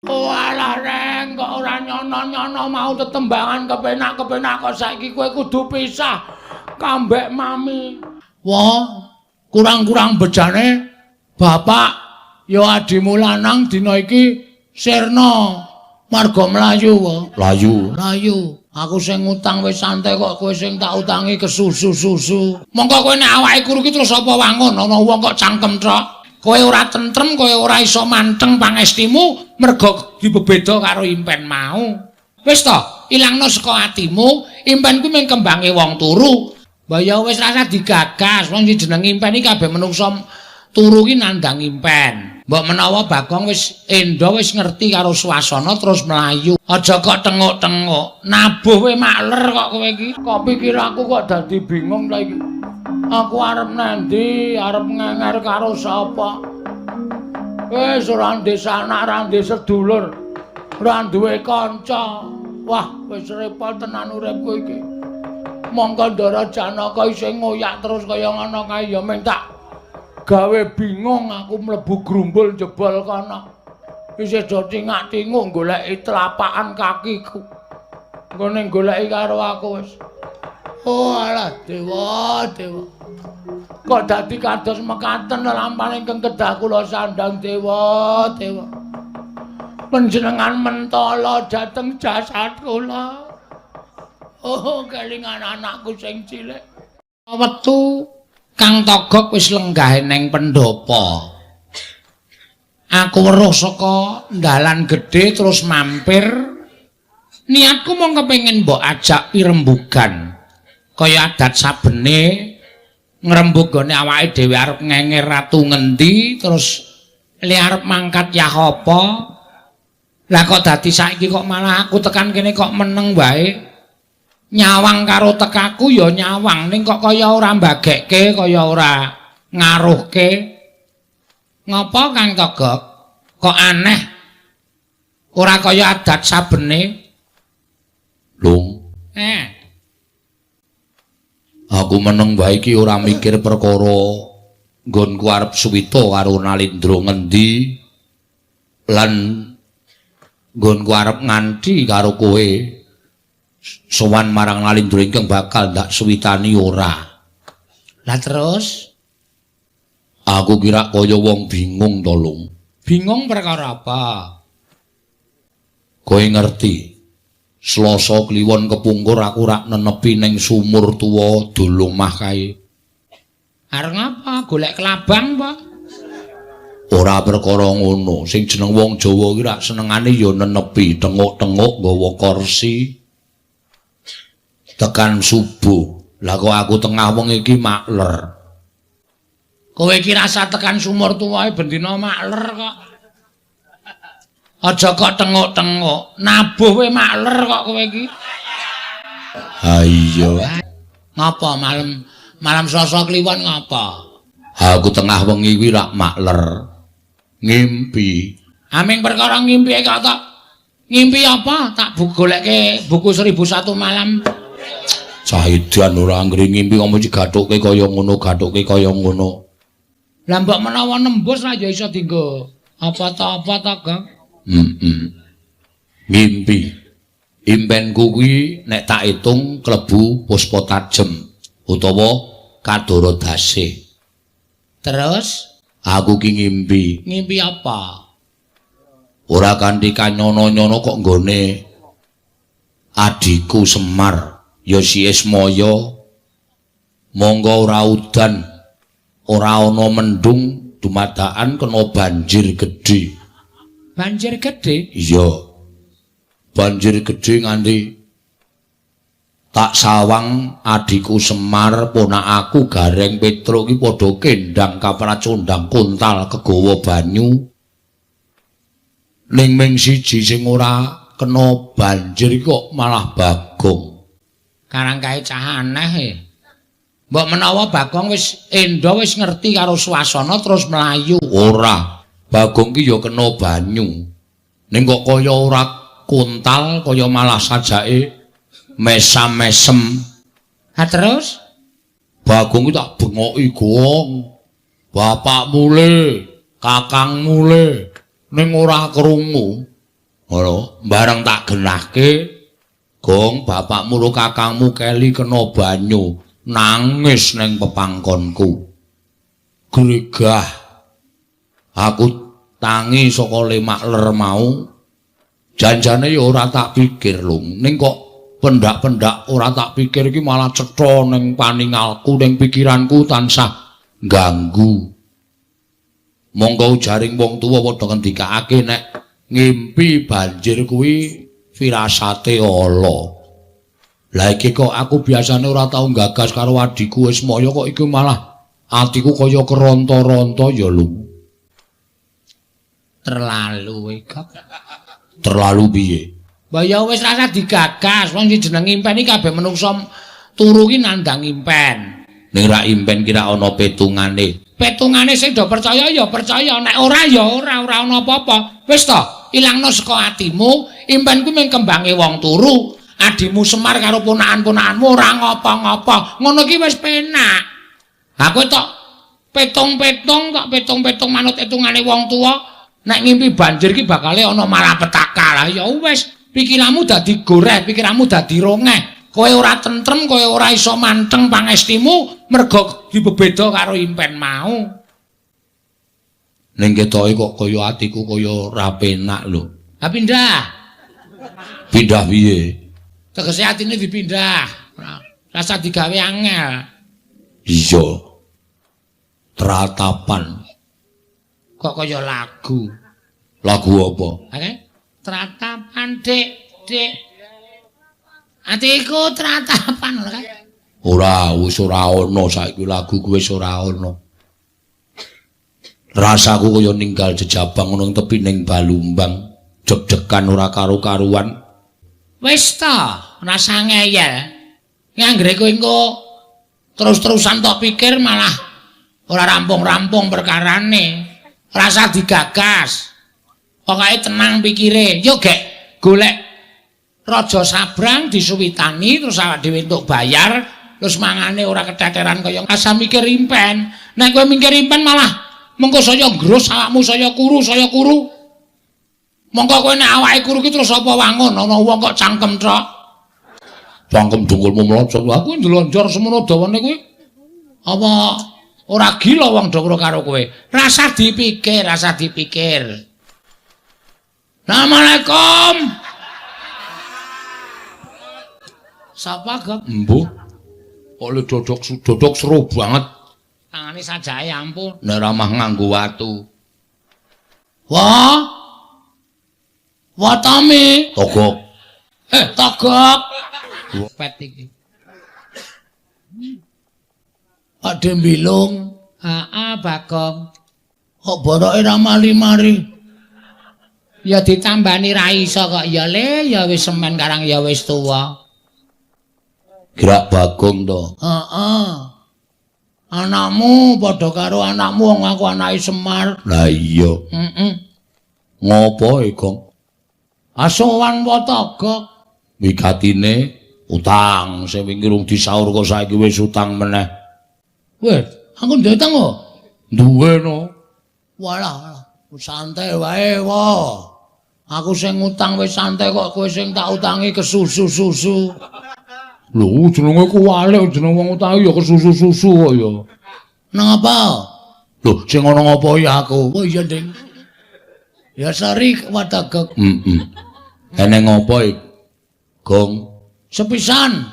Oh alah Reng, kok ora nyono-nyono mau tetembangan kepenak-kepenak kok saiki kowe kudu pisah kambek mami. Wah, kurang-kurang bejane bapak ya adimu lanang dina iki sirna marga mlayu wae. Layu. Mlayu. Aku sing ngutang wis santai kok kowe sing tak utangi kesusu-susu. Mongko kowe nek awake kuru ki terus apa wangun ana wong kok cangkem tok. Kowe ora tentrem, kowe ora iso manteng pangestimu merga dibebeda karo impen mau. Wis to, ilangno saka atimu, impen kuwi mung kembange wong turu. Mbah ya wis rasa digagas, wong jeneng impen iki kabeh menungsa turu ki nandang impen. Mbok menawa Bagong wis endo wis ngerti karo swasana terus mlayu. Aja kok tenguk-tenguk, nabuh we makler kok kowe iki. Kok pikiraku kok dadi bingung ta iki. Aku arep nandi, arep ngenger karo sapa? Wis ora ndek sanak, ora ndek sedulur, ora duwe kanca. Wah, wis repot tenan uripku iki. Mongko Ndara Janaka isih ngoyak terus kaya ngono kae ya mung tak gawe bingung aku mlebu grumbul jebol kono. Isih do tingak-tinguk goleki telapakan kakiku. Nggone goleki karo aku wis. Oh alah dewa, dewa. Kok dadi kados mekaten lelampahan ingkang kedah kula sandhang dewa, dewa. Panjenengan mentala dhateng jasad kula. Oh, kelingan anakku sing cilik. Wektu Kang Togok wis lenggah ning pendhapa. Aku weruh saka dalan gedhe terus mampir. Niatku mung kepengin mbok ajak pirembugan. Kaya adat sabene ngrembug gone awake dhewe arep ngenger ratu ngendi terus li arep mangkat yah apa. Lah kok dadi saiki kok malah aku tekan kene kok meneng wae. Nyawang karo tekaku ya nyawang ning kok kaya ora mbagekke, kaya ora ngaruhke. Ngapa Kang Togok? Kok aneh? Ora kaya adat sabene. Lung. Aku meneng wae iki ora mikir perkara nggonku arep suwita karo Nalindra ngendi lan nggonku arep nganti karo kowe sowan marang Nalindra ingkang bakal ndak suwitani ora. Lah terus? Aku kira kaya wong bingung to, Lung. Bingung perkara apa? Kowe ngerti? Selasa kliwon kepungkur aku rak nenepi ning sumur tuwa dolomah kae. Arep ngapa? Golek kelabang apa? Ora perkara ngono. Sing jeneng wong Jawa ki rak senengane ya nenepi, tenguk-tenguk nggawa kursi. Tekan subuh. Lah kok aku tengah wengi iki makler. Kowe iki rasa tekan sumur tuwae bendina makler kok. Aja kok tenguk-tenguk, nabuh we makler kok kowe iki. Ha iya. Ngapa malam malam Selasa kliwon ngapa? Aku tengah wengi kuwi rak makler. Ngimpi. Aming perkara ngimpi kok tok. Ngimpi apa? Tak golekke buku 1001 malam. Cahidan ora anggere ngimpi kok mesti gathuke kaya ngono, gathuke kaya ngono. Lah mbok menawa nembus lah ya iso dienggo apa ta apa ta, Gong? Ngimpi. Impenku kuwi nek tak hitung klebu puspa tajem utawa kadara dasih. Terus aku ki ngimpi. Ngimpi apa? Ora kanthi kanyono-nyono kok nggone adhiku Semar ya si Ismaya monggo ora udan ora ana mendung dumadakan kena banjir gedhe. Banjir gedhe? Iya. Banjir gedhe nganti tak sawang adhiku Semar, ponakaku Gareng Petruk ki padha kendang kapracondang kontal kegawa banyu. Ning ming siji sing ora kena banjir kok malah Bagong. Karang kae cah aneh e. Mbok menawa Bagong wis endo wis ngerti karo swasana terus mlayu. Ora. Bagong ki ya kena banyu. Ning kok kaya ora kontal kaya malah sajake mesam-mesem. Ha terus? Bagong ki tak bengoki, Gong. Bapak mule, kakang mule, ning ora krungu. Ngono, bareng tak genahke, Gong, bapakmu ro kakangmu keli kena banyu, nangis ning pepangkonku. Gregah. Aku tangi saka lemak ler mau. Janjane ya ora tak pikir lho, ning kok pendak-pendak ora tak pikir iki malah cetha ning paningalku, ning pikiranku tansah ganggu. Monggo ujaring wong tuwa padha ngendikake nek ngimpi banjir kuwi firasate ala. Lah iki kok aku biasane ora tau gagas karo adhiku Ismaya kok iki malah atiku kaya keronta-ronta ya lho. Terlalu iki. Terlalu piye? Mbah ya wis rasa digagas, wong sing jeneng impen iki kabeh menungsa turu ki nandang impen. Ning ra impen ki ra ana petungane. Petungane sing do percaya ya percaya, nek ora ya ora, ora ana apa-apa. Wis to, ilangno saka atimu, impen kuwi mung kembange wong turu. Adimu Semar karo ponakan-ponakanmu ora ngopo-ngopo. Ngono ki wis penak. Ha kowe tok petung-petung, tok petung-petung manut etungane wong tuwa, nek ngimpi banjir ki bakale ana malapetaka. Lah ya wis, pikiranmu dadi goreh, pikiranmu dadi rongeh. Kowe ora tentrem, kowe ora iso manteng pangestimu mergo dibebeda karo impen mau. Ning ketoke kok kaya atiku kaya ora penak lho. Ha pindah. Pindah piye? Tegese atine dipindah. Rasa digawe angel. Iya. Tratapan. Kok kaya lagu. Lagu apa? Oke. Tratapan, Dik, Dik. Atiku tratapan ngono kae. Ora, wis ora ana saiki lagu kuwi wis ora ana. Rasaku kaya ninggal jejabang ngono tepi ning Balumbang, deg-degan ora karu-karuan. Wis ta, rasa ngeyel. Nganggere kowe engko terus-terusan tok pikir malah ora rampung-rampung perkarane. Rasa digagas. Pokoke tenang pikire. Yo gek golek Raja Sabrang disuwitani terus awak dhewe entuk bayar, terus mangane ora keteteran kaya asa mikir impen. Nek kowe mikir impen malah mengko saya nggrus awakmu saya kuru, saya kuru. Mongko kowe nek awake kuru ki terus apa wangun ana wong kok cangkem tok. Cangkem dengkulmu mlocot. Aku ndelonjor semono dawane kuwi. Apa ora gila wong do karo kowe? Rasa dipikir, rasa dipikir. Assalamualaikum. Sapa, Gok? Embuh. Kok le dodok seru banget. Tangane sajake ampun. Nek ramah nganggo watu. Wah. Watame. Togok. Togok. Pet iki. Pak Dembilung. Heeh, Bagong. Kok boroke ra mari-mari? Ya ditambani ra iso kok ya le, ya wis semen karang ya wis tuwa. Gerak Bagong to. Heeh. Anakmu padha karo anakmu wong aku anake Semar. Lah iya. Heeh. Ngopo e, Gong? Asowan Watogok. Wigatine utang sing wingi rung disaur kok saiki wis utang meneh. Weh, aku duwe utang kok. Duwe no. Walah, santai wae wae. Aku sing ngutang wis santai kok kowe sing tak utangi kesusu-susu. Lho, jenenge kuwalik jeneng wong utangi ya kesusu-susu kok ya. Nang apa? Lho, sing ana ngopo ya aku? Oh iya, Ding. Ya sorry Watogok. Heeh. Eneng ngopo iki? Gong. Sepisan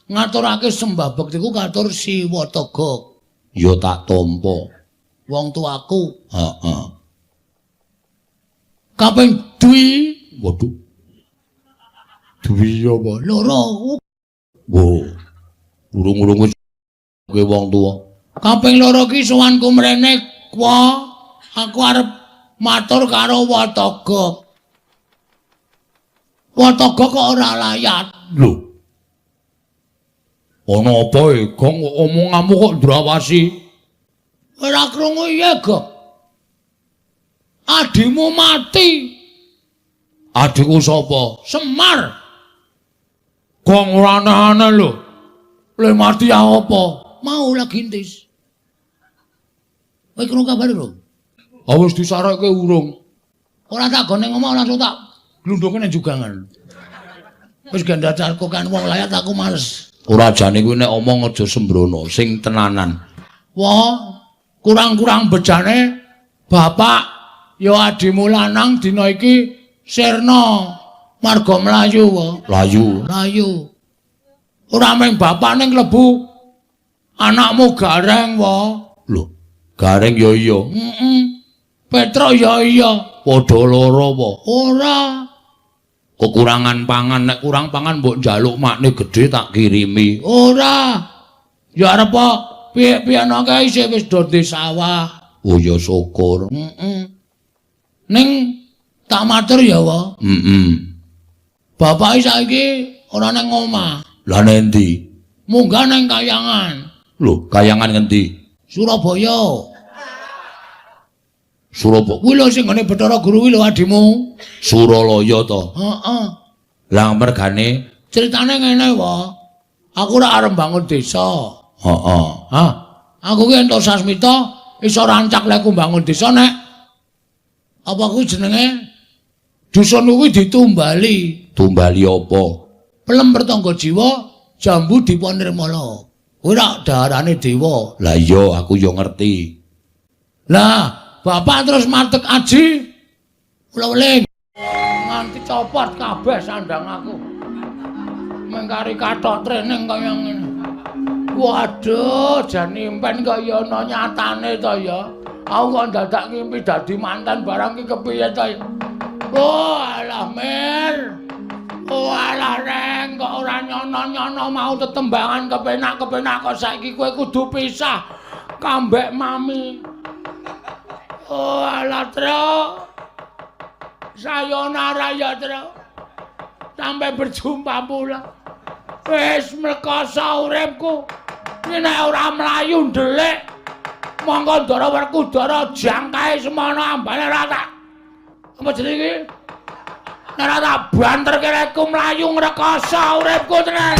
ngaturake sembah bektiku katur si Watogok. Ya tak tampa. Wong tuaku. Heeh. Kaping dwi. Waduh. Dwi apa? Loro. Wo. Urung-urung kowe wong tuwa. Kaping loro ki sowanku mrene kwa aku arep matur karo Watogok. Watogok kok ora layat. Lho. Ana apa e, Gong? Omonganmu kok ndrawasi? Ora krungu iya, Gong. Adimu mati. Adikku sapa? Semar. Gong ora aneh-aneh lho. Le mati apa? Mau lagi intis. Kowe krungu kabar urung? Ah wis disareke urung. Ora tak gone ngomong langsung tak Glundungke nang jugangan. Wis gandacarku kan wong layat aku males. Ora jane kuwi nek omong aja sembrono, sing tenanan. Wah, kurang-kurang bejane bapak ya adimu lanang dina iki sirna marga mlayu wae. Layu. Mlayu. Ora mung bapak ning klebu anakmu Gareng wae. Lho, Gareng ya iya. Heeh. Petro ya iya. Padha lara apa? Ora. Kekurangan pangan, nek kurang pangan mbok njaluk makne gedhe tak kirimi. Ora. Ya arep piye-piye kae isih wis do di sawah. Oh ya syukur. Heeh. Ning tak matur ya, wa. Heeh. Bapak saiki ora nang omah. Lah nendi? Munggah nang Kayangan. Lho, Kayangan ngendi? Surabaya. Surabaya. Kuwi lho sing nggone Bathara Guru kuwi lho adimu. Suralaya to? Heeh. Lah mergane critane ngene, wa. Aku ora arep bangun desa. Heeh. Hah. Aku ki entuk sasmita iso rancak lek bangun desa nek apa kuwi jenenge dusun kuwi ditumbali. Tumbali apa? Pelem pertangga jiwa jambu dipa nirmala. Kuwi rak daharane dewa. Lah iya aku ya ngerti. Lah, bapak terus matek aji kula weling nganti copot kabeh sandang aku. Mengkari kathok training kaya ngene. Waduh, jan impen kaya ana nyatane to ya. Aku kok dadak ngimpi dadi mantan barang iki kepiye to ya. Oh, alah Mir. Oh, alah Reng, kok ora nyono-nyono mau tetembangan kepenak-kepenak kok saiki kowe kudu pisah kambek mami. Oh, alah Tru. Sayonara ya, Tru. Sampai berjumpa pula. Wis mlekoso uripku. Iki nek ora mlayu ndelik. Monggo Ndara Werkudara jangkae semono ambane ora tak. Apa jenenge iki? Nek ora tak banterke rekku mlayu ngrekoso uripku tenan.